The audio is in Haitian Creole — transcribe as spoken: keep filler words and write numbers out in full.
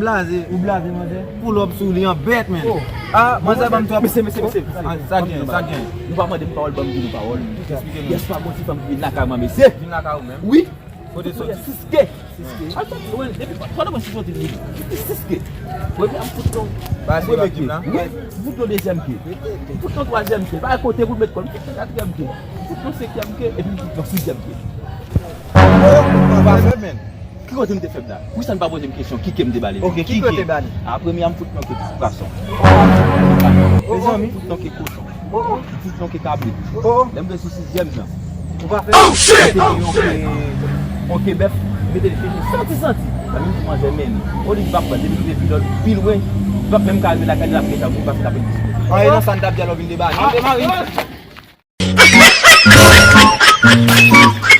Blaze. Ou blaze, manzè? Pull up sou li an bèt, men. Oh. Ah, manzè, ban m twòp. Mesye, mesye, mesye, mesye. Ah, sa gen, sa gen. Nou pa mande m pawòl, ban m di nou pawòl. Eksplike nou. Yèswa, gon ti fanm ki vin lakay mwen, mesye. Vin lakay ou menm? Wi. Kote soti? Siske. Siske. Al fè, wè, depi pandan mwen si soti li. Siske. Premye a m fout non. Ba, se premye ke. Wi. Fout non dezyèm ke. Fout non twazyèm ke. Pa kote pou l met kò l. Fout non katriyèm ke. Fout non senkyèm ke. Epi m fout non sizyèm ke. Ou pa fè, men. Ki kote m te fèb la? Poukisa n pa poze m kesyon ki ke m te ba li? Ok, ki ke? Ki ke w te ba li? A, premye a m fout non ke ti pwason. Mezanmi. M fout non ke kochon. M fout non ke kabrit. Lè m vin sou sizyèm nan. Ou pa fè? Mete yon ke, yon ke bèf, mete l fini santi santi. Sa vin di manzè men li. Oli li p ap pran, depi li vin pi lòd, pi lwen, li p ap menm ka rive lakay li, l ap gen jan pou l pase l ap dispoze. An, e nan sa n t ap di a lè w vin debake. An, demare.